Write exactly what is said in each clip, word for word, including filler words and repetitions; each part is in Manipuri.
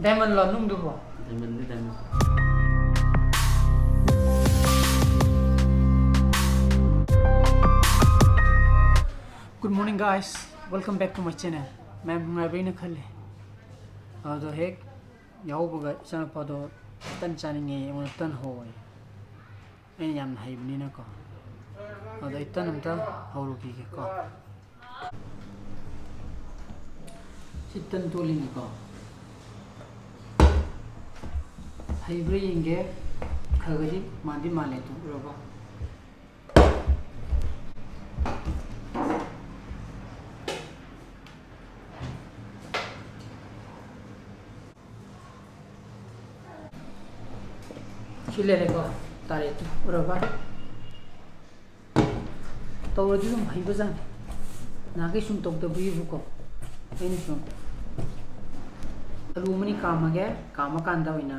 ꯗꯥꯏꯃꯟꯂꯣ ꯅꯨꯡꯗꯨꯕꯣ? ꯗꯥꯏꯃꯟꯗꯤ diamond. Good morning, guys. Welcome back to my channel. ꯃꯌꯥꯝ ꯅꯨꯡꯉꯥꯏꯕ꯭ꯔꯥ ꯍꯥꯏꯅ ꯈꯜꯂꯤ꯫ ꯑꯗꯣ ꯍꯦꯛ ꯌꯥꯍꯧꯕꯒ ꯏꯆꯥꯅꯨꯄꯥꯗꯣ ꯇꯟ ꯆꯥꯅꯤꯡꯉꯦ, ꯑꯩꯉꯣꯟꯗ ꯇꯟ ꯍꯧꯋꯦ꯫ ꯑꯩꯅ ꯌꯥꯝꯅ ꯍꯩꯕꯅꯤꯅꯀꯣ꯫ ꯑꯗꯣ ꯑꯩ ꯇꯟ ꯑꯝꯇ ꯍꯧꯔꯨꯈꯤꯒꯦꯀꯣ꯫ ꯁꯤ ꯇꯟ ꯇꯣꯠꯂꯤꯅꯤꯀꯣ꯫ ꯍꯩꯕ꯭ꯔꯥ ꯌꯦꯡꯒꯦ꯫ ꯈꯔ ꯈꯔꯗꯤ ꯃꯥꯟꯗꯤ ꯃꯥꯜꯂꯦ, ꯇꯨ ꯎꯔꯕ? ꯁꯤ ꯂꯩꯔꯦꯀꯣ, ꯇꯥꯔꯦ, ꯎꯔꯕ? ꯇꯧꯔꯗꯤ ꯑꯗꯨꯝ ꯍꯩꯕꯖꯥꯠꯅꯤ꯫ ꯅꯍꯥꯟꯈꯩ ꯁꯨꯝ ꯇꯧꯗꯕꯒꯤꯕꯨꯀꯣ꯫ ꯑꯩꯅ ꯁꯨꯝ ꯑꯂꯨ ꯑꯃꯅꯤ ꯀꯥꯝꯃꯒꯦ, ꯀꯥꯝꯃꯀꯥꯟꯗ ꯑꯣꯏꯅ,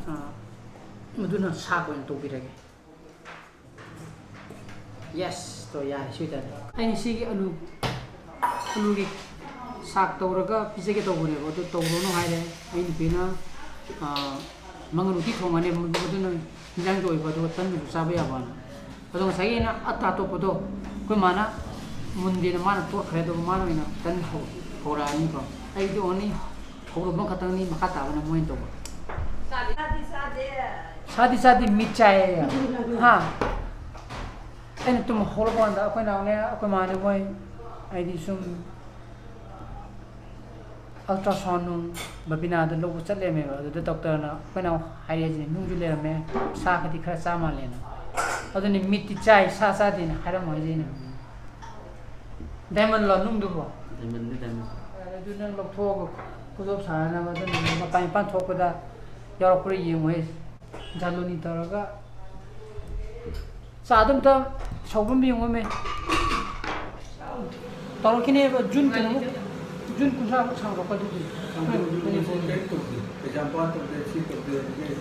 ꯑꯥ, ꯃꯗꯨꯅ ꯁꯥꯛ ꯑꯣꯏꯅ ꯇꯧꯕꯤꯔꯒꯦ꯫ Yes, ꯇꯣ, ꯌꯥꯔꯦ, ꯁꯤ ꯑꯣꯏꯇꯥꯔꯗꯤ꯫ ꯑꯩꯅ ꯁꯤꯒꯤ ꯑꯂꯨ, ꯑꯂꯨꯒꯤ ꯁꯥꯛ ꯇꯧꯔꯒ ꯄꯤꯖꯒꯦ ꯇꯧꯕꯅꯦꯕ, ꯑꯗꯨ ꯇꯧꯔꯨꯅꯨ ꯍꯥꯏꯔꯦ꯫ ꯑꯩ ꯅꯨꯄꯤꯅ, ꯑꯥ, ꯃꯪꯒꯟ ꯎꯇꯤ ꯊꯣꯡꯉꯅꯤ, ꯃꯗꯨꯅ ꯍꯤꯟꯖꯥꯡꯒꯤ ꯑꯣꯏꯕ, ꯑꯗꯨꯒ ꯇꯟꯗꯨꯁꯨ ꯆꯥꯕ ꯌꯥꯕꯅ꯫ ꯑꯗꯣ ꯉꯁꯥꯏꯒꯤ ꯑꯩꯅ ꯑꯇꯥ ꯑꯇꯣꯞꯄꯗꯣ ꯑꯩꯈꯣꯏ ꯃꯥꯅ ꯃꯨꯟꯗꯦꯅ ꯃꯥꯅ ꯇꯣꯠꯈ꯭ꯔꯦ, ꯑꯗꯨꯒ ꯃꯥꯅ ꯑꯣꯏꯅ ꯇꯟ ꯍꯧ-, ꯍꯧꯔꯛꯑꯅꯤꯀꯣ꯫ ꯑꯩꯗꯤ only ꯍꯧꯔꯛ ꯑꯃꯈꯛꯇꯪꯅꯤ, ꯃꯈꯥ ꯇꯥꯕꯅ ꯃꯣꯏꯅ ꯇꯧꯕ꯫ ꯆꯥꯗꯤ ꯆꯥꯗꯦ꯫ ꯆꯥꯗꯤ ꯆꯥꯗꯦ, ꯃꯤꯠ ꯆꯥꯏꯌꯦ꯫ ꯍꯥ? ꯑꯩꯅ ꯇꯨꯝ ꯍꯧꯒꯠꯂꯛꯄ ꯀꯥꯟꯗ ꯑꯩꯈꯣꯏ ꯅꯥꯎꯅꯦ, ꯑꯩꯈꯣꯏ ꯃꯥꯅꯦ, ꯃꯣꯏ ꯍꯥꯏꯗꯤ ꯁꯨꯝ ultrasound ꯅꯨꯡ ꯕꯕꯤꯅꯥꯗ ꯂꯧꯕ ꯆꯠꯂꯦꯃꯦꯕ꯫ ꯑꯗꯨꯗ ꯗꯣꯛꯇꯔꯅ ꯑꯩꯈꯣꯏ ꯅꯥꯎ ꯍꯥꯏꯔꯛꯏꯁꯦ, ꯅꯨꯡꯁꯨ ꯂꯩꯔꯝꯃꯦ, ꯁꯥ ꯈꯗꯤ ꯈꯔ ꯆꯥ ꯃꯥꯜꯂꯦꯅ꯫ ꯑꯗꯨꯅꯤ ꯃꯤꯠꯇꯤ ꯆꯥꯏ, ꯁꯥ ꯆꯥꯗꯦꯅ ꯍꯥꯏꯔꯝꯃꯣ ꯍꯥꯏꯁꯦ ꯑꯩꯅ꯫ ꯗꯥꯏꯃꯟꯂꯣ ꯅꯨꯡꯗꯨꯕꯣ? ꯗꯥꯏꯃꯟꯗꯤ ꯗꯥꯏꯃꯟ꯫ ꯑꯗꯨ ꯅꯪ ꯂꯧꯊꯣꯛꯑꯒ ꯈꯨꯗꯣꯞ ꯁꯥꯅꯅꯕ ꯑꯗꯨꯅ ꯃꯄꯥꯟ ꯏꯄꯥꯟ ꯊꯣꯛꯄꯗ ꯌꯥꯎꯔꯛꯄ꯭ꯔꯥ ꯌꯦꯡꯉꯨꯍꯦ꯫ ꯖꯥꯂꯣꯅꯤ ꯇꯧꯔꯒ ꯆꯥꯗꯣ ꯑꯝꯇ ꯁꯧꯕ꯭ꯔꯝ ꯌꯦꯡꯉꯣꯃꯦ꯫ ꯇꯧꯔꯛꯈꯤꯅꯦꯕ, ꯖꯨꯟ ꯀꯩꯅꯣꯃꯨꯛ, ꯖꯨꯟ ꯀꯨꯟꯊ꯭ꯔꯥꯃꯨꯛ ꯁꯥꯡꯗꯣꯛꯄ ꯑꯗꯨꯗꯤ꯫ ꯀꯩꯝ ꯇꯧꯗꯦ, ꯀꯩꯁꯥꯝꯄꯥꯠ ꯇꯧꯗꯦ, ꯁꯤ ꯇꯧꯗꯦ, ꯑꯗꯒꯤ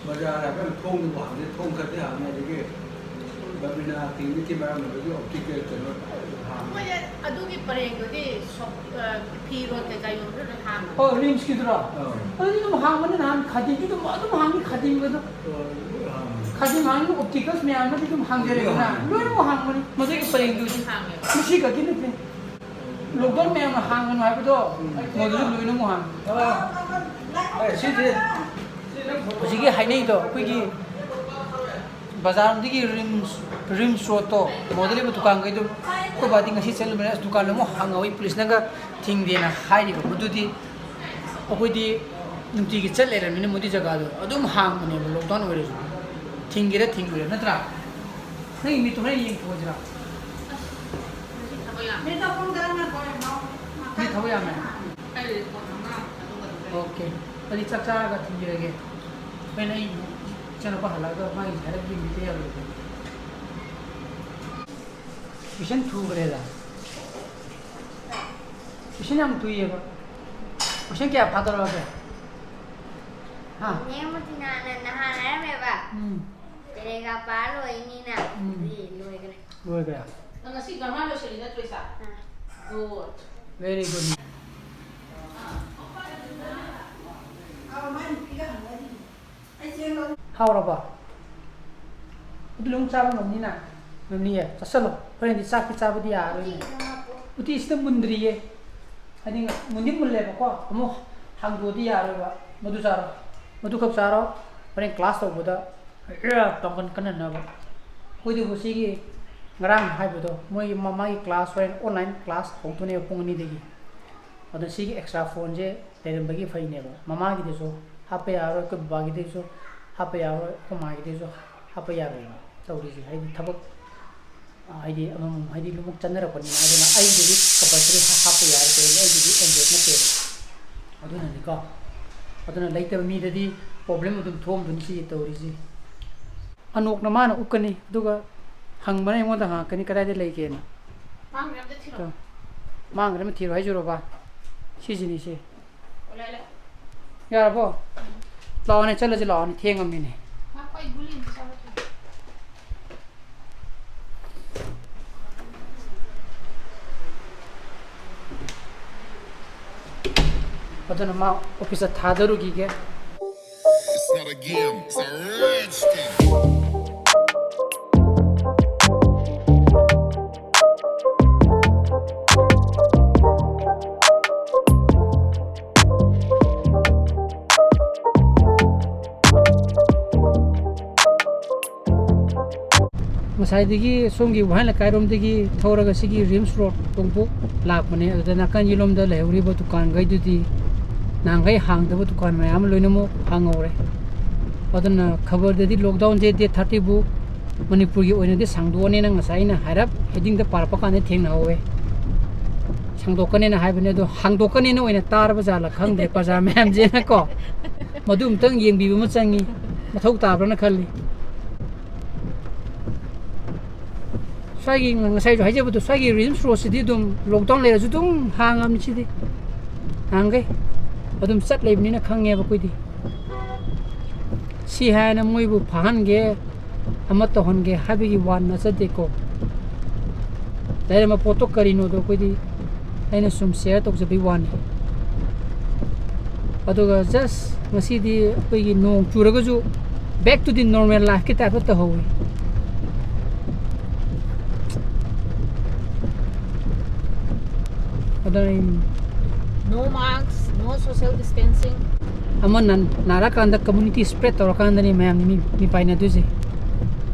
ꯕꯖꯥꯔ ꯍꯥꯏꯐꯦꯠ ꯊꯣꯡꯗꯨꯕꯨ ꯍꯥꯡꯗꯦ, ꯊꯣꯡ ꯈꯔꯗꯤ ꯍꯥꯡꯉꯦ, ꯑꯗꯒꯤ ꯕꯕꯤꯅꯥ ꯀ꯭ꯂꯤꯅꯤꯛꯀꯤ ꯃꯔꯛ ꯑꯃꯗꯒꯤ optical ꯀꯩꯅꯣ ꯃꯣꯏꯁꯦ ꯑꯗꯨꯒꯤ ꯄꯔꯦꯡꯗꯨꯗꯤ ꯁꯣꯞ-, ꯑ, ꯐꯤꯔꯣꯜ ꯀꯩꯀꯥ ꯌꯣꯟꯕꯗꯣ ꯂꯣꯏ ꯍꯥꯡꯉꯦ꯫ ꯑꯣ, ꯔꯤꯝꯁꯀꯤꯗꯨꯔꯣ? ꯑꯥ꯫ ꯑꯗꯨꯗꯤ ꯑꯗꯨꯝ ꯍꯥꯡꯕꯅꯤ, ꯅꯍꯥꯟ ꯈꯥꯗꯤꯝꯒꯤ ꯑꯗꯨꯝ, ꯑꯗꯨꯝ ꯍꯥꯡꯉꯤ, ꯈꯥꯗꯤꯝꯒꯤꯗꯣ꯫ ꯑꯣ, ꯂꯣꯏ ꯍꯥꯡꯉꯤ꯫ ꯈꯥꯗꯤꯝ ꯍꯥꯡꯉꯤ, ꯑꯣꯞꯇꯤꯀꯜꯁ ꯃꯌꯥꯝꯅꯗꯤ ꯑꯗꯨꯝ ꯍꯥꯡꯖꯔꯦꯗꯅ꯫ ꯂꯣꯏ ꯍꯥꯡꯉꯤ꯫ ꯂꯣꯏꯅꯃꯛ ꯍꯥꯡꯕꯅꯤ꯫ ꯃꯗꯨꯒꯤ ꯄꯔꯦꯡꯗꯨꯗꯤ꯫ ꯍꯥꯡꯉꯦ꯫ ꯃꯁꯤ ꯈꯛꯀꯤ ꯅꯠꯇꯦ꯫ ꯂꯣꯛꯗꯥꯎꯟ ꯃꯌꯥꯝꯅ ꯍꯥꯡꯒꯅꯨ ꯍꯥꯏꯕꯗꯣ, ꯎꯝ꯫ ꯃꯗꯨꯁꯨ ꯂꯣꯏꯅꯃꯛ ꯍꯥꯡꯉꯤ꯫ ꯑꯥ꯫ ꯑꯦ, ꯁꯤꯁꯦ, ꯍꯧꯖꯤꯛꯀꯤ ꯍꯥꯏꯅꯩꯗꯣ, ꯑꯩꯈꯣꯏꯒꯤ ꯕꯖꯥꯔꯗꯒꯤ ꯔꯤꯝꯁ, ꯔꯤꯝꯁ ꯔꯣꯗꯇꯣ, ꯃꯣꯗ ꯂꯩꯕ ꯗꯨꯀꯥꯟꯈꯩꯗꯣ, ꯑꯩꯈꯣꯏ ꯕꯥꯗꯤ ꯉꯁꯤ ꯆꯠꯂꯨꯕꯅꯦ, "ꯑꯁ, ꯗꯨꯀꯥꯟ ꯑꯃꯨꯛ ꯍꯥꯡꯍꯧꯋꯤ, ꯄꯨꯂꯤꯁꯅꯒ ꯊꯤꯡꯗꯦꯅ" ꯍꯥꯏꯔꯤꯕ꯫ ꯃꯗꯨꯗꯤ ꯑꯩꯈꯣꯏꯗꯤ ꯅꯨꯡꯇꯤꯒꯤ ꯆꯠ ꯂꯩꯔꯕꯅꯤꯅ ꯃꯗꯨꯏ ꯖꯒꯥꯗꯣ ꯑꯗꯨꯝ ꯍꯥꯡꯕꯅꯦꯕ, ꯂꯣꯛꯗꯥꯎꯟ ꯑꯣꯏꯔꯁꯨ꯫ ꯊꯤꯡꯒꯦꯔꯥ ꯊꯤꯡꯉꯣꯏꯔꯥ, ꯅꯠꯇ꯭ꯔꯥ? ꯅꯪꯒꯤ ꯃꯤꯠꯇꯣ ꯍꯣꯔꯦꯟ ꯌꯦꯡꯊꯣꯛꯑꯁꯤꯔꯥ? ꯃꯤ ꯊꯕꯛ ꯌꯥꯝꯃꯦ꯫ ꯀꯩ ꯂꯩꯔꯦ? ꯄꯣꯠ ꯑꯃ ꯑꯗꯨꯒ ꯑꯗꯨꯝ ꯑꯣꯀꯦ꯫ ꯑꯗꯨꯗꯤ ꯆꯥꯛ ꯆꯥꯔꯒ ꯊꯤꯟꯕꯤꯔꯒꯦ꯫ ꯍꯣꯔꯦꯟ ꯑꯩ ꯏꯆꯥꯅꯨꯄꯥ ꯍꯜꯂꯛꯑꯒ ꯃꯥꯒꯤ ꯍꯥꯏꯔꯞ ꯌꯦꯡꯕꯤꯗ ꯌꯥꯔꯣꯏꯗ꯫ ꯀꯣꯏꯁꯟ ꯊꯨꯈ꯭ꯔꯦꯗ꯫ ꯀꯣꯏꯁꯟ ꯌꯥꯝ ꯊꯨꯏꯌꯦꯕ꯫ ꯀꯣꯏꯁꯟ ꯀꯌꯥ ꯐꯥꯗꯧꯔꯒꯦ? ꯍꯥ? ꯅꯦ ꯃꯨꯇꯤꯅꯥꯅ ꯅꯍꯥꯟ ꯍꯥꯏꯔꯝꯃꯦꯕ꯫ ꯎꯝ꯫ ꯄꯦꯔꯦꯒ꯭ꯔꯥꯐ ꯄꯥꯔ ꯂꯣꯏꯅꯤꯅ꯫ ꯎꯝ꯫ ꯑꯗꯨꯗꯤ ꯂꯣꯏꯈ꯭ꯔꯦ꯫ ꯂꯣꯏꯈ꯭ꯔꯦ? ꯅꯪ ꯉꯁꯤ ꯒ꯭ꯔꯥꯃꯥꯔ ꯂꯣꯏꯁꯤꯜꯂꯤ ꯅꯠꯇ꯭ꯔꯣ, ꯏꯆꯥ? ꯑꯥ꯫ Good꯫ Very good꯫ ꯍꯥꯎꯔꯕꯣ? ꯑꯗꯨ ꯑꯗꯨꯝ ꯆꯥꯕ ꯉꯝꯅꯤꯅ? ꯉꯝꯅꯤꯌꯦ꯫ ꯆꯥꯁꯜꯂꯣ꯫ ꯍꯣꯔꯦꯟꯗꯤ ꯆꯥꯛꯇꯤ ꯆꯥꯕꯗꯤ ꯌꯥꯔꯔꯣꯏꯅꯦ꯫ ꯎꯇꯤꯁꯤꯗ ꯃꯨꯟꯗ꯭ꯔꯤꯌꯦ꯫ ꯍꯥꯏꯗꯤ ꯃꯨꯟꯗꯤ ꯃꯨꯜꯂꯦꯕꯀꯣ꯫ ꯑꯃꯨꯛ ꯍꯥꯡꯗꯣꯛꯑꯗꯤ ꯌꯥꯔꯣꯏꯕ꯫ ꯃꯗꯨ ꯆꯥꯔꯣ꯫ ꯃꯗꯨꯈꯛ ꯆꯥꯔꯣ꯫ ꯍꯣꯔꯦꯟ ꯀ꯭ꯂꯥꯁ ꯇꯧꯕꯗ ꯄꯥꯡꯒꯜ ꯀꯟꯅꯅꯕ꯫ ꯑꯩꯈꯣꯏꯗꯨꯕꯨ ꯁꯤꯒꯤ ꯉꯔꯥꯡ ꯍꯥꯏꯕꯗꯣ, ꯃꯣꯏꯒꯤ ꯃꯃꯥꯒꯤ ꯀ꯭ꯂꯥꯁ ꯍꯣꯔꯦꯟ ꯑꯣꯟꯂꯥꯏꯟ ꯀ꯭ꯂꯥꯁ ꯍꯧꯗꯣꯏꯅꯦꯕ ꯄꯨꯡ ꯑꯅꯤꯗꯒꯤ꯫ ꯑꯗꯣ ꯁꯤꯒꯤ ꯑꯦꯛꯁꯇ꯭ꯔꯥ ꯐꯣꯟꯁꯦ ꯂꯩꯔꯝꯕꯒꯤ ꯐꯩꯅꯦꯕ꯫ ꯃꯃꯥꯒꯤꯗꯁꯨ ꯍꯥꯞꯄ ꯌꯥꯔꯣꯏ, ꯑꯩꯈꯣꯏ ꯕꯕꯥꯒꯤꯗꯁꯨ ꯍꯥꯞꯄ ꯌꯥꯔꯣꯏ, ꯑꯩꯈꯣꯏ ꯃꯥꯒꯤꯗꯁꯨ ꯍꯥꯞꯄ ꯌꯥꯔꯣꯏꯕ ꯇꯧꯔꯤꯁꯦ꯫ ꯍꯥꯏꯗꯤ ꯊꯕꯛ, ꯑ, ꯍꯥꯏꯗꯤ ꯑꯃꯃꯝ ꯍꯥꯏꯗꯤ ꯂꯣꯏꯅꯃꯛ ꯆꯠꯅꯔꯛꯄꯅꯤꯅ꯫ ꯑꯗꯨꯅ ꯑꯩꯒꯤꯗꯤ ꯀꯝꯄꯜꯁꯔꯤ ꯍꯥꯞꯄ ꯌꯥꯔꯦ, ꯀꯩꯒꯤꯅꯣ ꯑꯩꯒꯤꯗꯤ ꯑꯦꯟꯗ꯭ꯔꯣꯏꯗ ꯅꯠꯇꯦꯕ꯫ ꯑꯗꯨꯅꯅꯤꯀꯣ꯫ ꯑꯗꯨꯅ ꯂꯩꯇꯕ ꯃꯤꯗꯗꯤ ꯄ꯭ꯔꯣꯕ꯭ꯂꯦꯝ ꯑꯗꯨꯝ ꯊꯣꯛꯑꯝꯗꯣꯏꯅꯤ ꯁꯤꯒꯤ ꯇꯧꯔꯤꯁꯦ꯫ ꯑꯅꯣꯛꯅ ꯃꯥꯅ ꯎꯞꯀꯅꯤ, ꯑꯗꯨꯒ ꯍꯪꯕꯅ ꯑꯩꯉꯣꯟꯗ ꯍꯪꯉꯛꯀꯅꯤ, "ꯀꯗꯥꯏꯗ ꯂꯩꯒꯦꯅ?" ꯃꯥꯡꯈ꯭ꯔꯦ, ꯑꯝꯇ ꯊꯤꯔꯣ꯫ ꯀ-, ꯃꯥꯡꯈ꯭ꯔꯦ, ꯑꯃ ꯊꯤꯔꯣ ꯍꯥꯏꯖꯨꯔꯣꯕ? ꯁꯤꯁꯤꯅꯤ ꯁꯤ꯫ ꯑꯣ, ꯂꯩ, ꯂꯩ꯫ ꯌꯥꯔꯕꯣ? ꯂꯥꯛꯑꯣꯅꯦ, ꯆꯠꯂꯁꯤ ꯂꯥꯛꯑꯣꯅꯦ, ꯊꯦꯡꯉꯝꯅꯤꯅꯦ꯫ ꯉꯥꯏꯈꯣ, ꯑꯩ ꯒꯨꯂꯤ ꯑꯝꯇ ꯆꯥꯔꯛꯈꯤꯒꯦ꯫ ꯑꯗꯨꯅ ꯃꯥ ꯑꯣꯐꯤꯁꯇ ꯊꯥꯗꯔꯨꯈꯤꯒꯦ꯫ It's not a game, it's a rich thing. ꯉꯁꯥꯏꯗꯒꯤ ꯁꯣꯝꯒꯤ ꯋꯥꯍꯦꯡ ꯂꯩꯀꯥꯏꯔꯣꯝꯗꯒꯤ ꯊꯧꯔꯒ ꯁꯤꯒꯤ ꯔꯤꯝꯁ ꯔꯣꯗ ꯇꯣꯡꯄꯣꯛ ꯂꯥꯛꯄꯅꯦ꯫ ꯑꯗꯨꯗ ꯅꯥꯀꯟꯒꯤ ꯂꯣꯝꯗ ꯂꯩꯍꯧꯔꯤꯕ ꯗꯨꯀꯥꯟꯈꯩꯗꯨꯗꯤ ꯅꯍꯥꯟꯈꯩ ꯍꯥꯡꯗꯕ ꯗꯨꯀꯥꯟ ꯃꯌꯥꯝ ꯑꯃ ꯂꯣꯏꯅꯃꯛ ꯍꯥꯡꯍꯧꯔꯦ꯫ ꯑꯗꯨꯅ ꯈꯕꯔꯗꯗꯤ ꯂꯣꯛꯗꯥꯎꯟꯁꯦ ꯗꯦꯠ ꯊꯥꯔꯇꯤꯕꯨ ꯃꯅꯤꯄꯨꯔꯒꯤ ꯑꯣꯏꯅꯗꯤ ꯁꯥꯡꯗꯣꯛꯑꯅꯤꯅ ꯉꯁꯥꯏ ꯑꯩꯅ ꯍꯥꯏꯔꯞ ꯍꯦꯗꯤꯡꯗ ꯄꯥꯔꯛꯄ ꯀꯥꯟꯗ ꯊꯦꯡꯅꯍꯧꯋꯦ꯫ ꯁꯥꯡꯗꯣꯛꯀꯅꯦꯅ ꯍꯥꯏꯕꯅꯦ, ꯑꯗꯣ ꯍꯥꯡꯗꯣꯛꯀꯅꯦꯅ ꯑꯣꯏꯅ ꯇꯥꯔꯕ ꯖꯥꯠꯂ ꯈꯪꯗ꯭ꯔꯦ, ꯄ꯭ꯔꯖꯥ ꯃꯌꯥꯝꯁꯤꯅꯀꯣ꯫ ꯃꯗꯨ ꯑꯝꯇꯪ ꯌꯦꯡꯕꯤꯕ ꯑꯃ ꯆꯪꯉꯤ꯫ ꯃꯊꯧ ꯇꯥꯕ꯭ꯔꯅ ꯈꯜꯂꯤ꯫ ꯁ꯭ꯋꯥꯏꯒꯤ ꯉ-, ꯉꯁꯥꯏꯁꯨ ꯍꯥꯏꯖꯕꯗꯣ, ꯁ꯭ꯋꯥꯏꯒꯤ ꯔꯤꯝꯁ ꯔꯣꯗꯁꯤꯗꯤ ꯑꯗꯨꯝ ꯂꯣꯛꯗꯥꯎꯟ ꯂꯩꯔꯁꯨ ꯑꯗꯨꯝ ꯍꯥꯡꯉꯕꯅꯤ ꯁꯤꯗꯤ꯫ ꯅꯍꯥꯟꯈꯩ ꯑꯗꯨꯝ ꯆꯠ ꯂꯩꯕꯅꯤꯅ ꯈꯪꯉꯦꯕ ꯑꯩꯈꯣꯏꯗꯤ꯫ ꯁꯤ ꯍꯥꯏꯅ ꯃꯣꯏꯕꯨ ꯐꯥꯍꯟꯒꯦ, ꯑꯃ ꯇꯧꯍꯟꯒꯦ ꯍꯥꯏꯕꯒꯤ ꯋꯥ ꯅꯠꯆꯗꯦꯀꯣ꯫ ꯂꯩꯔꯝꯕ ꯄꯣꯠꯇꯣ ꯀꯔꯤꯅꯣꯗꯣ ꯑꯩꯈꯣꯏꯗꯤ ꯑꯩꯅ ꯁꯨꯝ ꯁꯤꯌꯔ ꯇꯧꯖꯕꯒꯤ ꯋꯥꯅꯤ꯫ ꯑꯗꯨꯒ ꯖꯁ ꯉꯁꯤꯗꯤ ꯑꯩꯈꯣꯏꯒꯤ ꯅꯣꯡ ꯆꯨꯔꯒꯁꯨ back to the normal lifeꯀꯤ typeꯇ ꯇꯧꯍꯧꯋꯤ꯫ ꯑꯗꯨꯅ ꯑꯩ No masks, no social distancing. ꯑꯃꯅ ꯅꯥꯔꯀꯥꯟꯗ community spread ꯇꯧꯔꯀꯥꯟꯗꯅꯤ ꯃꯌꯥꯝꯅ ꯃꯤ ꯃꯤ ꯄꯥꯏꯅꯗꯣꯏꯁꯦ꯫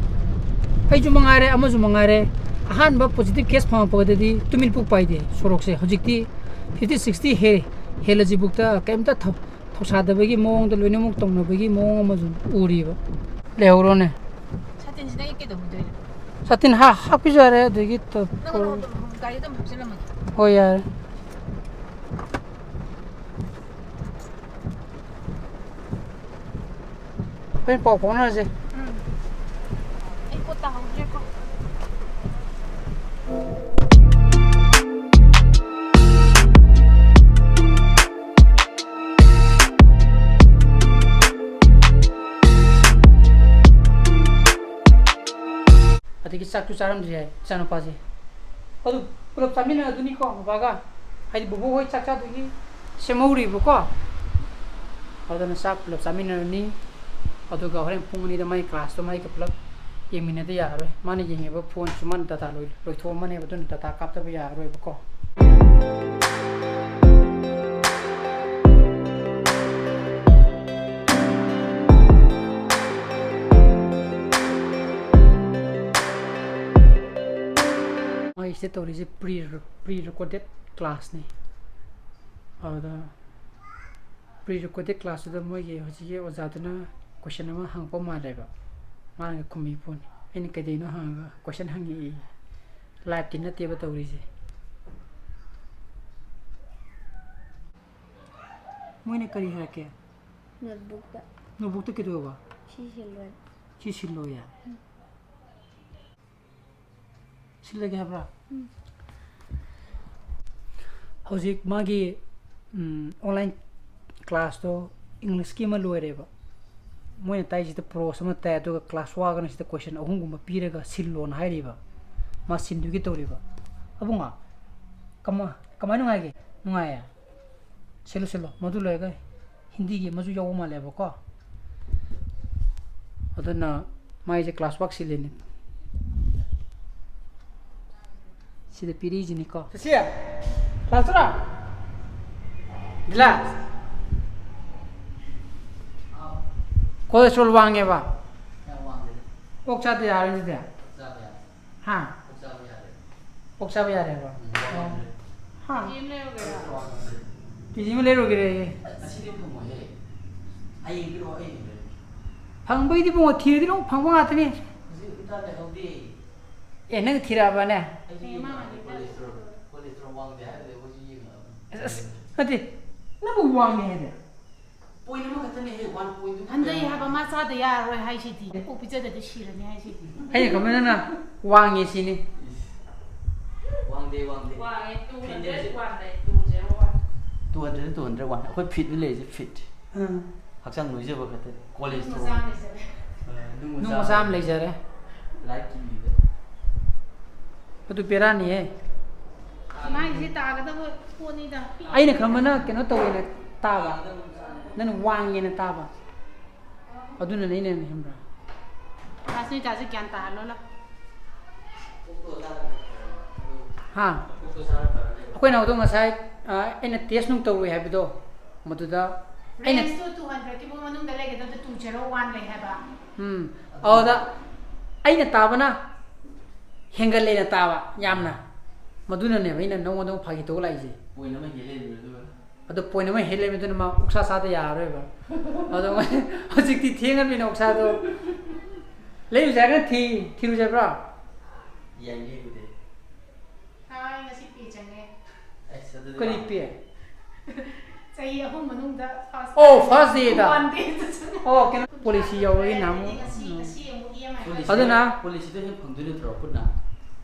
ꯑꯩꯁꯨ ꯃꯉꯥꯏꯔꯦ, ꯑꯃꯁꯨ ꯃꯉꯥꯏꯔꯦ, ꯑꯍꯥꯟꯕ positive case ꯐꯪꯉꯛꯄꯗꯗꯤ ꯇꯨꯃꯤꯟ ꯄꯨꯛ ꯄꯥꯏꯗꯦ ꯁꯣꯔꯣꯛꯁꯦ꯫ ꯍꯧꯖꯤꯛꯇꯤ fifty sixty ꯍꯦ ꯍꯦꯜꯂꯁꯤꯕꯨꯛꯇ ꯀꯩꯝꯇ ꯊꯧ- ꯊꯧꯁꯥꯗꯕꯒꯤ ꯃꯑꯣꯡꯗ ꯂꯣꯏꯅꯃꯛ ꯇꯧꯅꯕꯒꯤ ꯃꯑꯣꯡ ꯑꯃꯁꯨ ꯎꯔꯤꯕ꯫ ꯂꯩꯍꯧꯔꯣꯅꯦ꯫ ꯁꯥꯇꯤꯟꯁꯤꯗ ꯑꯩ ꯀꯩꯗꯧꯗꯣꯏꯅꯣ? ꯁꯥꯇꯤꯟ ꯍꯥ ꯍꯥꯞꯄꯤꯁꯨ ꯌꯥꯔꯦ, ꯑꯗꯒꯤ ꯇ- ꯅꯪ ꯑꯗꯨꯝ ꯒꯥꯔꯤꯗ ꯑꯗꯨꯝ ꯍꯥꯞꯆꯤꯜꯂꯝꯃꯒꯦ꯫ ꯍꯣꯏ, ꯌꯥꯔꯦ꯫ ꯍꯣꯔꯦꯟ ꯄꯥꯎ ꯐꯥꯎꯅꯔꯁꯦ꯫ ꯎꯝ꯫ ꯑꯩ ꯄꯣꯠ ꯇꯥꯍꯧꯗ꯭ꯔꯦꯀꯣ꯫ ꯑꯗꯒꯤ ꯆꯥꯛꯁꯨ ꯆꯥꯔꯝꯗ꯭ꯔꯤ ꯍꯥꯏ ꯏꯆꯥꯅꯨꯄꯥꯁꯦ꯫ ꯑꯗꯨ ꯄꯨꯂꯞ ꯆꯥꯃꯤꯟꯅꯔꯗꯨꯅꯤꯀꯣ ꯕꯕꯥꯒ꯫ ꯍꯥꯏꯗꯤ ꯕꯣꯕꯣꯛ ꯍꯣꯏ ꯆꯥꯛ ꯆꯥꯗꯣꯏꯒꯤ ꯁꯦꯝꯍꯧꯔꯤꯕꯀꯣ꯫ ꯑꯗꯨꯅ ꯆꯥꯛ ꯄꯨꯂꯞ ꯆꯥꯃꯤꯟꯅꯔꯅꯤ꯫ ꯑꯗꯨꯒ ꯍꯣꯔꯦꯟ ꯄꯨꯡ ꯑꯅꯤꯗ ꯃꯥꯒꯤ classꯇꯣ ꯃꯥꯒ ꯄꯨꯂꯞ ꯌꯦꯡꯃꯤꯟꯅꯗ ꯌꯥꯔꯔꯣꯏ꯫ ꯃꯥꯅ ꯌꯦꯡꯉꯤꯕ phoneꯁꯨ ꯃꯥꯅ data ꯂꯣꯏ-, ꯂꯣꯏꯊꯣꯛꯑꯝꯃꯅꯦꯕ꯫ ꯑꯗꯨꯅ data ꯀꯥꯞꯇꯕ ꯌꯥꯔꯔꯣꯏꯕꯀꯣ꯫ ꯃꯣꯏꯁꯤꯗ ꯇꯧꯔꯤꯁꯦ pre, pre-recorded classꯅꯤ꯫ ꯑꯗꯨꯗ pre-recorded classꯇꯨꯗ ꯃꯣꯏꯒꯤ ꯍꯧꯖꯤꯛꯀꯤ ꯑꯣꯖꯥꯗꯨꯅ question ꯑꯃ ꯍꯪꯉꯛꯄ ꯃꯥꯜꯂꯦꯕ꯫ ꯃꯥꯅꯒ ꯈꯨꯝꯃꯤ ꯄꯣꯠꯅꯤ꯫ ꯑꯩꯅ "ꯀꯩꯗꯩꯅꯣ?" ꯍꯪꯉꯒ question ꯍꯪꯉꯛꯏ꯫ Liveꯇꯤ ꯅꯠꯇꯦꯕ ꯇꯧꯔꯤꯁꯦ꯫ ꯃꯣꯏꯅ ꯀꯔꯤ ꯍꯥꯏꯔꯛꯀꯦ? Notebookꯇ꯫ Notebookꯇ ꯀꯩꯗꯧꯕ? ꯁꯤ ꯁꯤꯜꯂꯣ꯫ ꯁꯤ ꯁꯤꯜꯂꯣꯌꯦ? ꯎꯝ꯫ ꯁꯤꯜꯂꯒꯦ ꯍꯥꯏꯕ꯭ꯔꯥ? ꯎꯝ꯫ ꯍꯧꯖꯤꯛ ꯃꯥꯒꯤ, ꯎꯝ, online classꯇꯣ Englishꯀꯤ ꯑꯃ ꯂꯣꯏꯔꯦꯕ꯫ ꯃꯣꯏꯅ ꯇꯥꯏꯁꯤꯗ prose ꯑꯃ ꯇꯥꯏ, ꯑꯗꯨꯒ class ꯋꯥꯒꯅ ꯁꯤꯗ question ꯑꯍꯨꯝꯒꯨꯝꯕ ꯄꯤꯔꯒ ꯁꯤꯜꯂꯣꯅ ꯍꯥꯏꯔꯤꯕ꯫ ꯃꯥ ꯁꯤꯟꯗꯨꯒꯤ ꯇꯧꯔꯤꯕ꯫ ꯑꯕꯨꯡꯉꯣ, ꯀꯃ-, ꯀꯃꯥꯏ ꯅꯨꯡꯉꯥꯏꯒꯦ? ꯅꯨꯡꯉꯥꯏꯌꯦ? ꯁꯤꯜꯂꯨ, ꯁꯤꯜꯂꯨ꯫ ꯃꯗꯨ ꯂꯣꯏꯔꯒ ꯍꯤꯟꯗꯤꯒꯤ ꯑꯃꯁꯨ ꯌꯥꯎꯕ ꯃꯥꯜꯂꯦꯕꯀꯣ꯫ ꯑꯗꯨꯅ ꯃꯥꯏꯁꯦ class work ꯁꯤꯜꯂꯤꯅꯤ꯫ ꯁꯤꯗ ꯄꯤꯔꯤꯁꯤꯅꯤꯀꯣ꯫ ꯁꯤ class ꯔ? Glass꯫ Cholesterol ꯋꯥꯡꯉꯦꯕ꯫ ꯑꯣꯛ ꯆꯥꯗ ꯌꯥꯔꯣꯏ ꯁꯤꯗꯤ꯫ ꯍꯥ? ꯑꯣꯛ ꯆꯥꯕ ꯌꯥꯔꯦꯕ? ꯎꯝ꯫ ꯍꯥ? ꯀꯦꯖꯤ ꯑꯃ ꯂꯩꯔꯨꯒꯦꯔꯥ? ꯀꯦꯖꯤ ꯑꯃ ꯂꯩꯔꯨꯒꯦꯔꯥꯌꯦ? ꯉꯁꯤꯗꯤ ꯐꯪꯉꯣꯏꯍꯦ꯫ ꯍꯌꯦꯡ ꯄꯤꯔꯛꯑꯣ, ꯑꯩ ꯌꯦꯡꯗꯣꯏꯅꯦ꯫ ꯐꯪꯕꯩꯗꯤ ꯏꯕꯨꯡꯉꯣ, ꯊꯤꯔꯗꯤ ꯂꯣꯏ ꯐꯪꯕ ꯉꯥꯛꯇꯅꯤ꯫ ꯍꯧꯖꯤꯛ ꯍꯤꯗꯥꯛ ꯂꯩꯍꯧꯗꯦ꯫ ꯑꯦ, ꯅꯪ ꯊꯤꯔꯛꯑꯕꯅꯦ? ꯑꯩꯁꯨ ꯌꯦꯡꯉꯛꯑꯕꯅꯦ, cholesterol, cholesterol ꯋꯥꯡꯗꯦ ꯍꯥꯏꯔꯒ ꯑꯩꯈꯣꯏꯁꯨ ꯌꯦꯡꯉꯛꯑꯕꯅꯦ꯫ ꯑꯁ, ꯅꯠꯇꯦ, ꯅꯪꯕꯨ ꯋꯥꯡꯉꯦ ꯍꯥꯏꯗꯤ? Point ꯑꯃꯈꯛꯇꯅꯦꯍꯦ, one point ꯇꯨ ꯍꯟꯊꯩ ꯈꯛꯇꯅꯦ꯫ ꯍꯥꯏꯕ, ꯃꯥ ꯆꯥꯗ ꯌꯥꯔꯔꯣꯏ ꯍꯥꯏꯁꯤꯗꯤ꯫ ꯑꯣꯛ ꯄꯤꯖꯗꯗꯤ ꯁꯤꯔꯅꯤ ꯍꯥꯏꯁꯤꯗꯤ꯫ ꯑꯩꯅ ꯈꯟꯕ ꯅꯪꯅ ꯋꯥꯡꯉꯦ ꯁꯤꯅꯤ꯫ ꯏꯁ꯫ ꯋꯥꯡꯗꯦ, ꯋꯥꯡꯗꯦ꯫ ꯋꯥꯡꯉꯦ, two hundred one ꯂꯩ, two zero one꯫ Two hundred, two hundred one꯫ ꯑꯩꯈꯣꯏ feet ꯂꯩꯔꯤꯁꯦ, feet꯫ ꯎꯝ꯫ ꯍꯛꯆꯥꯡ ꯅꯣꯏꯖꯕ ꯈꯛꯇꯅꯤ꯫ Cholesterol꯫ ꯅꯨꯡ ꯃꯆꯥ ꯑꯃ ꯂꯩꯖꯔꯦ꯫ ꯑ, ꯅꯨꯡ ꯅꯨꯡ ꯃꯆꯥ ꯃꯆꯥ ꯑꯃ ꯑꯃ ꯂꯩꯖꯔꯦ꯫ ꯂꯥꯏꯠ ꯀꯤꯕꯤꯗ꯫ ꯑꯗꯨ ꯕꯦꯔꯥꯅꯤꯍꯦ꯫ ꯃꯥꯏꯁꯦ ꯇꯥꯒꯗꯕ ꯄꯣꯠꯅꯤꯗ꯫ ꯑꯩꯅ ꯈꯟꯕꯅ ꯀꯩꯅꯣ ꯇꯧꯋꯦꯅ ꯇꯥꯕ, ꯅꯪꯅ ꯋꯥꯡꯉꯦꯅ ꯇꯥꯕ, ꯑꯗꯨꯅꯅꯦ ꯑꯩꯅ ꯈꯟꯕ꯭ꯔꯥ? ꯔꯥꯁꯃꯤꯇꯥꯁꯦ ꯒ꯭ꯌꯥꯟ ꯇꯥꯍꯜꯂꯣ ꯂꯥꯎ꯫ ꯍꯥ? ꯑꯩꯈꯣꯏ ꯅꯥꯎꯗꯣ ꯉꯁꯥꯏ, ꯑ, ꯑꯩꯅ ꯇꯦꯁ ꯅꯨꯡ ꯇꯧꯔꯨꯏ ꯍꯥꯏꯕꯗꯣ, ꯃꯗꯨꯗ ꯑꯩꯅ ꯔꯦꯟꯖꯇꯣ ꯇꯨ ꯍꯟꯗ꯭ꯔꯦꯗꯀꯤ ꯃꯅꯨꯡꯗ ꯂꯩꯒꯗꯕꯗꯣ ꯇꯨ ꯖꯦꯔꯣ ꯋꯥꯟ ꯂꯩ ꯍꯥꯏꯕ꯫ ꯎꯝ꯫ ꯑꯗꯨꯗ ꯑꯩꯅ ꯇꯥꯕꯅ ꯍꯦꯟꯒꯠꯂꯦꯅ ꯇꯥꯕ ꯌꯥꯝꯅ꯫ ꯃꯗꯨꯅꯅꯦꯕ ꯑꯩꯅ ꯅꯉꯣꯟꯗ ꯑꯃꯨꯛ ꯐꯥꯒꯤ ꯇꯧ ꯂꯥꯛꯏꯁꯦ꯫ ꯄꯣꯏꯟ ꯑꯃ ꯍꯦꯜ ꯂꯩꯔꯝꯃꯦ ꯑꯗꯨꯒ꯫ ꯑꯗꯣ ꯄꯣꯏꯟ ꯑꯃ ꯍꯦꯜ ꯂꯩꯔꯝꯃꯦ, ꯑꯗꯨꯅ ꯃꯥ ꯑꯣꯛꯁꯥ ꯆꯥꯗ ꯌꯥꯔꯔꯣꯏꯕ꯫ ꯑꯗꯣ ꯍꯧꯖꯤꯛꯇꯤ ꯊꯦꯡꯉꯕꯅꯤꯅ ꯑꯣꯛꯁꯥꯗꯣ ꯂꯩꯔꯨꯁꯦ ꯍꯥꯏꯔꯒꯅ ꯊꯤ-, ꯊꯤꯔꯨꯁꯦ ꯍꯥꯏꯕ꯭ꯔꯣ? ꯌꯥꯏꯅꯦ ꯑꯗꯨꯗꯤ꯫ ꯑꯩ ꯉꯁꯤ ꯄꯦ ꯆꯪꯉꯦ꯫ ꯑꯩꯁ, ꯑꯗꯨꯗꯤ ꯀꯔꯤ ꯄꯦ? ꯆꯍꯤ ꯑꯍꯨꯝ ꯃꯅꯨꯡꯗ first ꯑꯣ, time first dayꯗ? One dayꯗ ꯆꯪꯉꯦ꯫ ꯑꯣ, ꯀꯩꯅꯣ, ꯄꯣꯂꯤꯁꯤ ꯌꯧꯕꯒꯤ ꯅꯍꯥꯟꯃꯨꯛ꯫ ꯉꯁꯤ, ꯉꯁꯤ ꯑꯃꯨꯛ ꯏ ꯑꯦꯝ ꯑꯥꯏ꯫ ꯄꯣꯂꯤꯁꯤꯗ, ꯑꯗꯨꯅ? ꯄꯣꯂꯤꯁꯗ ꯍꯦꯟꯅ ꯐꯪꯗꯣꯏ ꯅꯠꯇ꯭ꯔꯣ ꯄꯨꯟꯅ?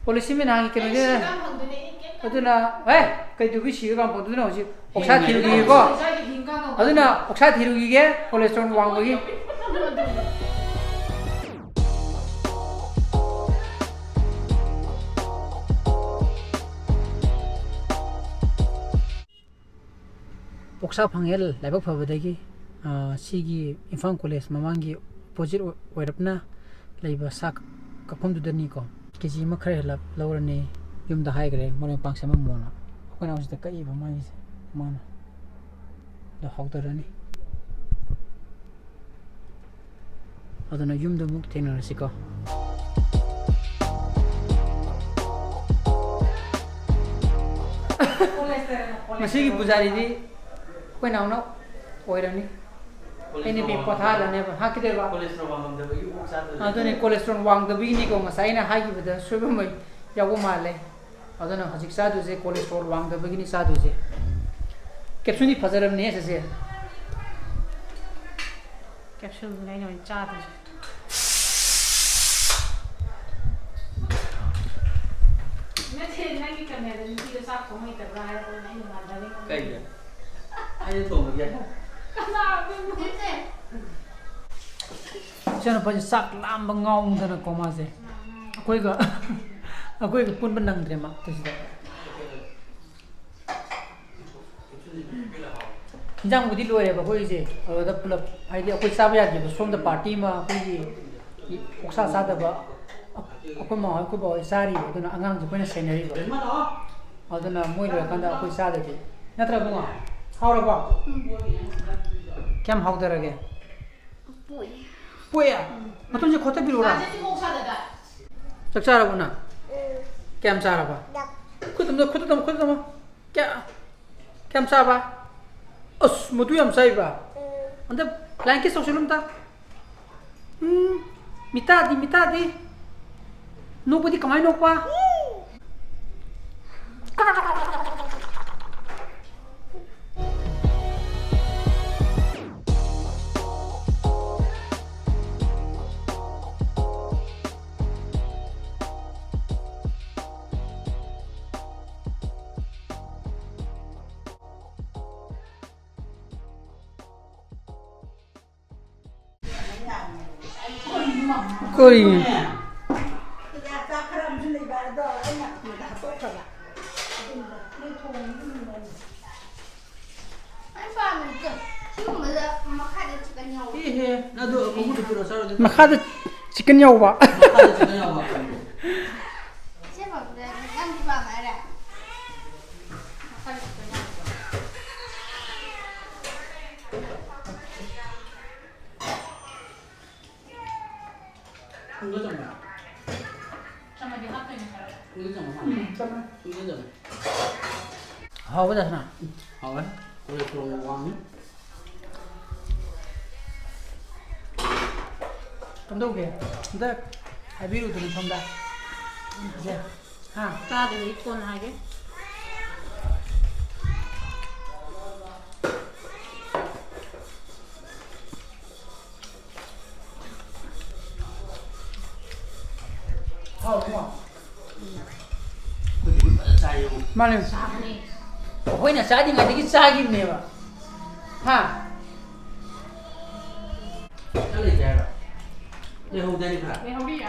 ꯄꯣꯂꯤꯁꯤ ꯃꯤ ꯅꯍꯥꯟꯒꯤ ꯀꯩꯅꯣꯒꯤ꯫ ꯑꯩ ꯁꯤꯗ ꯐꯪꯗꯣꯏꯅꯦ, ꯑꯩ ꯀꯩꯝ ꯈꯟꯗꯦ꯫ ꯑꯗꯨꯅ, ꯑꯦ, ꯀꯩꯗꯧꯕꯩ ꯁꯤꯔꯒ ꯐꯪꯗꯣꯏꯅꯣ ꯍꯧꯖꯤꯛ? ꯑꯣꯛꯁꯥ ꯍꯦꯟꯅ ꯊꯤꯔꯨꯈꯤꯒꯦꯀꯣ꯫ ꯁꯤꯗ ꯍꯤꯡꯒꯥ ꯉꯥꯎ-꯫ ꯑꯗꯨꯅ ꯑꯣꯛꯁꯥ ꯊꯤꯔꯨꯈꯤꯒꯦ, cholesterol ꯋꯥꯡꯕꯒꯤ꯫ ꯑꯣꯛꯁꯥ ꯐꯪꯉꯦ ꯂꯥꯏꯕꯛ ꯐꯕꯗꯒꯤ꯫ ꯑꯥ, ꯁꯤꯒꯤ ꯏꯝꯐꯥꯜ ꯀꯣꯂꯦꯖ ꯃꯃꯥꯡꯒꯤ opposite ꯑꯣꯏ-, ꯑꯣꯏꯔꯞꯅ ꯂꯩꯕ ꯁꯥ ꯀꯛꯐꯝꯗꯨꯗꯅꯤꯀꯣ꯫ ꯀꯦ ꯖꯤ ꯑꯃ ꯈꯔ ꯍꯦꯜꯂꯞ ꯂꯧꯔꯅꯤ꯫ ꯌꯨꯝꯗ ꯍꯥꯏꯈ꯭ꯔꯦ ꯃꯔꯣꯏ ꯃꯄꯥꯡ ꯁꯦꯝꯃꯝꯃꯣꯅ꯫ ꯑꯩꯈꯣꯏꯅ ꯍꯧꯖꯤꯛꯇ ꯀꯛꯏꯕ ꯃꯥꯒꯤꯁꯦ ꯃꯥꯅ꯫ ꯑꯗꯣ ꯍꯧꯗꯔꯅꯤ꯫ ꯑꯗꯨꯅ ꯌꯨꯝꯗ ꯑꯃꯨꯛ ꯊꯦꯡꯅꯔꯁꯤꯀꯣ꯫ ꯉꯁꯤꯒꯤ ꯄꯨꯖꯥꯔꯤꯗꯤ ꯑꯩꯈꯣꯏ ꯅꯥꯎꯅ ꯑꯣꯏꯔꯅꯤ꯫ ꯑꯩꯅ ꯄꯤ ꯄꯣꯊꯥꯍꯜꯂꯅꯦꯕ꯫ ꯍꯥ, ꯀꯩꯗꯧꯕ? Cholesterol ꯋꯥꯡꯉꯝꯗꯕꯒꯤ ꯑꯣꯛ ꯆꯥꯗꯕꯅꯦ꯫ ꯑꯗꯨꯅꯦ, cholesterol ꯋꯥꯡꯗꯕꯒꯤꯅꯤꯀꯣ꯫ ꯉꯁꯥꯏ ꯑꯩꯅ ꯍꯥꯏꯈꯤꯕꯗ ꯁꯣꯏꯕ ꯑꯃ ꯌꯥꯎꯕ ꯃꯥꯜꯂꯦ꯫ ꯑꯗꯨꯅ ꯍꯧꯖꯤꯛ ꯆꯥꯗꯣꯏꯁꯦ cholesterol ꯋꯥꯡꯗꯕꯒꯤꯅꯤ ꯆꯥꯗꯣꯏꯁꯦ꯫ Capsuleꯗꯤ ꯐꯖꯔꯕꯅꯦ ꯁꯤꯁꯦ꯫ Capsuleꯗꯨꯅꯦ ꯑꯩꯅ ꯑꯣꯏꯅ ꯆꯥꯗꯣꯏꯁꯦ꯫ ꯅꯠꯇꯦ, ꯅꯪꯒꯤ cameraꯗ ꯅꯨꯄꯤꯗꯣ ꯆꯥꯛ ꯊꯣꯡ ꯍꯩꯇꯕ꯭ꯔꯥ ꯍꯥꯏꯔꯛꯄꯗꯨꯅ ꯑꯩ ꯅꯨꯡꯉꯥꯏꯖꯔꯦ꯫ ꯀꯩꯒꯤ? ꯑꯩꯅ ꯊꯣꯡꯕꯒꯤ? ꯀꯅꯥ? ꯏꯆꯥꯅꯨꯄꯥꯁꯦ ꯆꯥꯛ ꯂꯥꯝꯕ ꯉꯥꯎꯗꯅꯀꯣ ꯃꯥꯁꯦ꯫ ꯑꯩꯈꯣꯏꯒ, ꯑꯩꯈꯣꯏꯒ ꯄꯨꯟꯕ ꯅꯪꯗ꯭ꯔꯦ ꯃꯥ ꯑꯗꯨꯁꯤꯗ꯫ ꯏꯟꯖꯥꯡꯕꯨꯗꯤ ꯂꯣꯏꯔꯦꯕ ꯑꯩꯈꯣꯏꯁꯦ, ꯑꯗꯨꯗ ꯄꯨꯂꯞ, ꯍꯥꯏꯗꯤ ꯑꯩꯈꯣꯏ ꯆꯥꯕ ꯌꯥꯗꯦꯕ, ꯁꯣꯝꯗ ꯄꯥꯔꯇꯤ ꯑꯃ ꯑꯩꯈꯣꯏꯒꯤ ꯑꯣꯛꯁꯥ ꯆꯥꯗꯕ ꯑꯩꯈꯣꯏ ꯃꯥ ꯍꯣꯏ, ꯑꯩꯈꯣꯏ ꯕꯥ ꯍꯣꯏ ꯆꯥꯔꯤꯕ, ꯑꯗꯨꯅ ꯑꯉꯥꯡꯁꯦ ꯑꯩꯈꯣꯏꯅ ꯁꯦꯟꯅꯔꯤꯕ꯫ ꯑꯗꯨꯅ ꯃꯣꯏ ꯂꯣꯏꯔꯀꯥꯟꯗ ꯑꯩꯈꯣꯏ ꯆꯥꯗꯗꯤ꯫ ꯅꯠꯇ꯭ꯔ ꯏꯕꯨꯡꯉꯣ? ꯍꯥꯎꯔꯕꯣ? ꯀꯌꯥꯝ ꯍꯥꯎꯊꯔꯒꯦ? ꯄꯣꯛꯑꯦ꯫ ꯄꯣꯛꯑꯦ? ꯃꯇꯨꯝꯁꯦ ꯈꯣꯠꯇꯕꯤꯔꯛꯎꯔꯥ? ꯆꯥꯛ ꯆꯥꯔꯕꯣ ꯅꯪ? ꯀꯌꯥꯝ ꯆꯥꯔꯕ? ꯈꯨꯠ ꯑꯝꯇ, ꯈꯨꯠ ꯑꯝꯇ, ꯈꯨꯠ ꯑꯝꯇ꯫ ꯀꯌꯥ, ꯀꯌꯥꯝ ꯆꯥꯕ? ꯑꯁ, ꯃꯗꯨ ꯌꯥꯝ ꯆꯥꯏꯕ? ꯑꯝꯇ flying kiss ꯇꯧꯁꯤꯜꯂꯨ ꯑꯝꯇ꯫ ꯎꯝ, ꯃꯤꯇꯥꯗꯤ, ꯃꯤꯇꯥꯗꯤ꯫ ꯅꯣꯛꯄꯗꯤ ꯀꯃꯥꯏ ꯅꯣꯛꯄ? ꯀꯔꯤꯅꯣ? ꯑꯩ ꯄꯥꯝꯃꯦ꯫ ꯁꯤꯒꯨꯝꯕꯗ ꯃꯈꯥꯗ chicken ꯌꯥꯎꯕ꯫ ꯏꯍꯦ, ꯑꯗꯨ ꯑꯃꯨꯛ ꯄꯤꯔꯛꯑꯣ, ꯆꯥꯔꯨꯗꯣꯏꯅꯣ? ꯃꯈꯥꯗ chicken ꯌꯥꯎꯕ꯫ ꯃꯈꯥꯗ chicken ꯌꯥꯎꯕ꯫ ꯁꯤ ꯄꯥꯝꯗꯦ, ꯅꯪꯗꯤ ꯄꯥꯝꯃꯦ ꯍꯥꯏꯔꯦ? ꯃꯈꯥꯗ chicken ꯌꯥꯎꯕ꯫ ꯊꯨꯝꯗꯣ ꯆꯝꯕ꯭ꯔꯥ? ꯆꯝꯃꯗꯤ ꯍꯥꯞꯇꯣꯏꯅꯦ ꯈꯔ꯫ ꯊꯨꯝꯗꯣ ꯆꯝꯕ ꯃꯥꯜꯂꯦ꯫ ꯎꯝ, ꯆꯝꯃꯦ꯫ ꯊꯨꯝꯗꯣ ꯆꯝꯃꯦ꯫ ꯍꯥꯎꯕ ꯗꯁꯅꯥ? ꯎꯝ, ꯍꯥꯎꯋꯦ꯫ Cholesterol ꯋꯥꯡꯉꯤ꯫ ꯀꯝꯗꯧꯒꯦ? ꯑꯝꯇ ꯍꯥꯏꯕꯤꯔꯨꯗꯅ ꯁꯣꯝꯗ꯫ ꯁꯦ꯫ ꯍꯥ? ꯆꯥꯗ꯭ꯔꯤꯉꯩ ꯀꯣꯟꯅ ꯍꯥꯏꯒꯦ꯫ ꯍꯥꯎꯕ꯭ꯔꯣ? ꯑꯩꯈꯣꯏꯗꯤ ꯐꯖꯅ ꯆꯥꯏꯌꯦ꯫ ꯃꯥꯅꯦ꯫ ꯆꯥꯕꯅꯦ꯫ ꯑꯩꯈꯣꯏꯅ ꯆꯥꯗ꯭ꯔꯤꯉꯩꯗꯒꯤ ꯆꯥꯈꯤꯕꯅꯦꯕ꯫ ꯍꯥ? ꯈꯔ ꯂꯩꯇꯦ ꯍꯥꯏꯔꯣ? ꯂꯩꯍꯧꯗꯥꯏꯅꯦ ꯈꯔ? ꯂꯩꯍꯧꯔꯤꯌꯦ꯫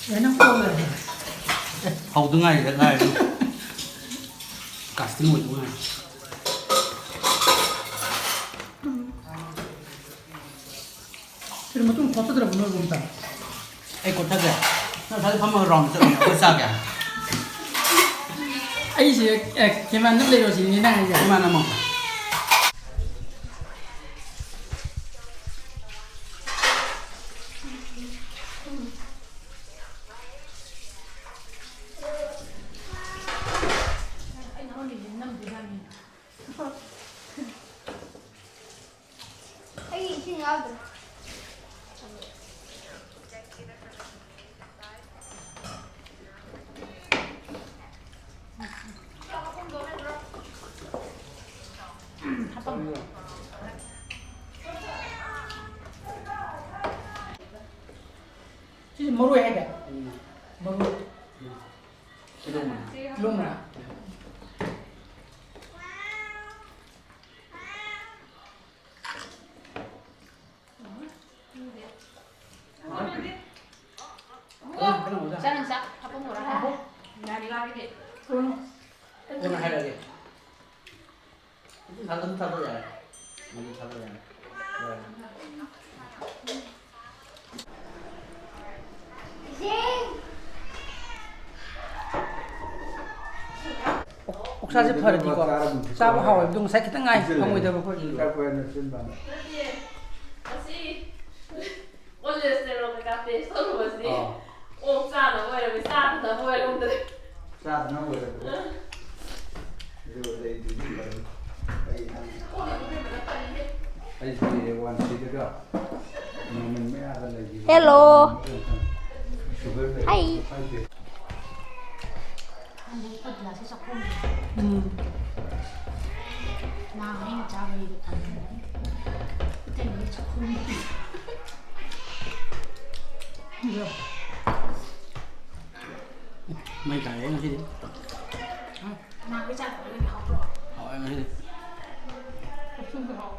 ꯂꯣꯏꯅ ꯀꯣꯜꯂꯦ꯫ ꯍꯧꯗ ꯉꯥꯏꯔꯤꯗ ꯉꯥꯏꯔꯤ꯫ ꯀꯥꯁꯇꯤꯡ ꯑꯣꯏꯗ ꯉꯥꯏꯔꯤ꯫ ꯁꯤꯗ ꯃꯇꯨꯡ ꯊꯣꯛꯀꯗ꯭ꯔꯕ ꯅꯣꯏꯕꯨ ꯑꯝꯇ? ꯑꯩ ꯀꯣꯠꯊꯈ꯭ꯔꯦ꯫ ꯅꯪ ꯉꯁꯥꯏ ꯐꯝꯃꯒ ꯔꯥꯎꯟ ꯆꯠꯂꯤꯅꯦ, ꯑꯩꯈꯣꯏ ꯆꯥꯒꯦ꯫ ꯑꯩꯁꯦ, ꯑꯦ, ꯀꯦꯃꯦꯔꯥ ꯅꯝ ꯂꯩꯔꯣ ꯁꯤꯅꯤꯅꯦ ꯅꯪ ꯍꯥꯏꯁꯦ? ꯏꯃꯥꯟ ꯑꯃ꯫ ꯑꯩ ꯏꯁꯤꯡ ꯌꯥꯎꯗ꯭ꯔꯦ꯫ ꯁꯤꯁꯦ ꯃꯔꯣꯏ ꯍꯥꯏꯗꯥꯏ? ꯎꯝ꯫ ꯃꯔꯣꯏ꯫ ꯎꯝ꯫ ꯇꯤꯜꯍꯧ ꯃꯅꯥ꯫ ꯇꯤꯜꯍꯧ ꯃꯅꯥ꯫ ꯀꯩꯅꯣ, ꯀꯩꯅꯣ, ꯑꯣꯖꯥ꯫ ꯆꯥꯛ ꯅꯪ ꯆꯥꯛ ꯍꯥꯞꯄꯝꯃꯣꯔꯥ? ꯉꯥꯔꯤ ꯉꯥꯔꯤꯗꯤ꯫ ꯎꯝ꯫ ꯀꯣꯟꯅ ꯍꯥꯏꯔꯛꯑꯒꯦ꯫ ꯑꯗꯨꯝ ꯊꯥꯗꯣꯛ, ꯑꯗꯨꯝ ꯊꯥꯗꯣꯛ ꯌꯥꯔꯦ꯫ ꯑꯗꯨꯝ ꯊꯥꯗꯣꯛ ꯌꯥꯔꯦ꯫ ꯂꯣꯏꯔꯦ꯫ ꯑꯣꯛꯁꯥꯁꯦ ꯐꯔꯗꯤꯀꯣ, ꯆꯥꯕ ꯍꯥꯎꯋꯦꯕ꯫ ꯑꯗꯣ ꯉꯁꯥꯏ ꯈꯤꯇꯪ ꯉꯥꯏ, ꯐꯪꯉꯣꯏꯗꯕ ꯑꯩꯈꯣꯏ꯫ ꯆꯥꯛ ꯀꯣꯏꯅ ꯁꯤꯟꯕ꯫ ꯅꯠꯇꯦ꯫ ꯑꯁꯤ ꯀꯣꯂꯦꯁꯇꯦꯔꯣꯜ ꯀꯩꯀꯥ ꯇꯦꯁ ꯇꯧꯔꯨꯕꯁꯤꯗꯤ ꯑꯥ꯫ ꯑꯣꯛ ꯆꯥꯅꯕ ꯑꯣꯏꯔꯝꯃꯤ, ꯆꯥꯗꯅꯕ ꯑꯣꯏꯔꯝꯗ꯭ꯔꯦ꯫ ꯆꯥꯗꯅꯕ ꯑꯣꯏꯔꯝꯗ꯭ꯔꯦ꯫ ꯑꯥ꯫ ꯑꯗꯨ ꯑꯩ ꯗꯤꯜꯂꯤ ꯂꯩ꯫ ꯑꯩ ꯅꯪ ꯑꯣꯛ ꯂꯩꯕ ꯐꯩꯕꯗ ꯐꯔꯤꯅꯦ꯫ ꯑꯩ ꯗꯦ ꯋꯥꯟ ꯁꯤꯗꯒ ꯅꯣꯔꯃꯦꯜ ꯃꯌꯥꯗ ꯂꯩꯈꯤꯕ꯫ ꯍꯦꯜꯂꯣ꯫ ꯁꯨꯒꯔ ꯂꯩ꯫ ꯍꯥꯏ꯫ ꯍꯥꯏꯗꯦ꯫ ꯈꯪꯗꯦ, ꯑꯩꯈꯣꯏ ꯒ꯭ꯂꯥꯁꯁꯦ ꯆꯥꯛꯈꯨꯝ꯫ ꯎꯝ꯫ ꯅꯍꯥꯟ ꯑꯩꯅ ꯆꯥꯕꯩꯗꯣ ꯐꯪꯉꯦ꯫ ꯏꯇꯩꯃꯒꯤ ꯆꯥꯛꯈꯨꯝ꯫ ꯃꯩ ꯇꯥꯔꯦ ꯉꯁꯤꯗꯤ꯫ ꯅꯍꯥꯟꯈꯩ ꯆꯥꯗꯕꯅꯤꯅ ꯍꯥꯎꯇ꯭ꯔꯣ? ꯍꯥꯎꯋꯦ ꯉꯁꯤꯗꯤ꯫ ꯆꯥꯛꯈꯨꯝꯗꯣ ꯍꯥꯎꯋꯦ꯫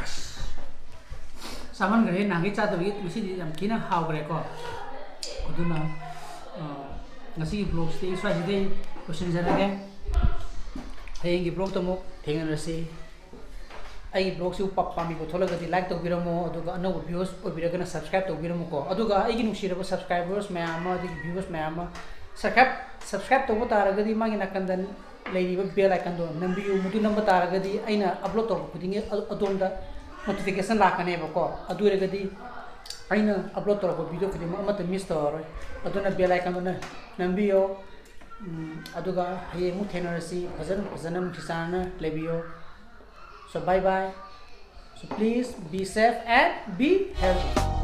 ꯑꯁ꯫ ꯆꯥꯃꯟꯈ꯭ꯔꯦ, ꯅꯍꯥꯟꯈꯩ ꯆꯥꯗꯕꯒꯤ ꯉꯁꯤꯗꯤ ꯌꯥꯝ ꯊꯤꯅ ꯍꯥꯎꯈ꯭ꯔꯦꯀꯣ꯫ ꯑꯗꯨꯅ, ꯑ, ꯉꯁꯤꯒꯤ vlogꯁꯤꯗꯤ ꯑꯩ ꯁ꯭ꯋꯥꯏꯁꯤꯗ ꯂꯣꯏꯁꯤꯟꯖꯔꯒꯦ꯫ ꯍꯌꯦꯡꯒꯤ vlogꯇ ꯑꯃꯨꯛ ꯊꯦꯡꯅꯔꯁꯤ꯫ ꯑꯩꯒꯤ vlogꯁꯤꯕꯨ ꯄꯥꯝꯕꯤꯕ ꯊꯣꯛꯂꯒꯗꯤ like ꯇꯧꯕꯤꯔꯝꯃꯣ, ꯑꯗꯨꯒ ꯑꯅꯧꯕ viewers ꯑꯣꯏꯕꯤꯔꯒꯅ subscribe ꯇꯧꯕꯤꯔꯝꯃꯨꯀꯣ꯫ ꯑꯗꯨꯒ ꯑꯩꯒꯤ ꯅꯨꯡꯁꯤꯔꯕ subscribers ꯃꯌꯥꯝ ꯑꯃ, ꯑꯗꯒꯤ viewers ꯃꯌꯥꯝ ꯑꯃ subscribe, subscribe ꯇꯧꯕ ꯇꯥꯔꯒꯗꯤ ꯃꯥꯒꯤ ꯅꯥꯀꯟꯗ ꯂꯩꯔꯤꯕ bell iconꯗꯣ ꯅꯝꯕꯤꯌꯨ꯫ ꯃꯗꯨ ꯅꯝꯕ ꯇꯥꯔꯒꯗꯤ ꯑꯩꯅ upload ꯇꯧꯔꯛꯄ ꯈꯨꯗꯤꯡꯒꯤ ꯑ-, ꯑꯗꯣꯝꯗ notification ꯂꯥꯛꯀꯅꯦꯕꯀꯣ꯫ ꯑꯗꯨ ꯑꯣꯏꯔꯒꯗꯤ ꯑꯩꯅ upload ꯇꯧꯔꯛꯄ video ꯈꯨꯗꯤꯡꯃꯛ ꯑꯃꯠꯇ miss ꯇꯧꯔꯔꯣꯏ꯫ ꯑꯗꯨꯅ bell iconꯗꯣ ꯅ-, ꯅꯝꯕꯤꯌꯣ꯫ ꯎꯝ, ꯑꯗꯨꯒ ꯍꯌꯦꯡ ꯑꯃꯨꯛ ꯊꯦꯡꯅꯔꯁꯤ꯫ ꯐꯖꯅ, ꯐꯖꯅ ꯅꯨꯡꯁꯤ ꯆꯥꯟꯅꯅ ꯂꯩꯕꯤꯌꯣ꯫ So, bye bye. So, please be safe and be healthy.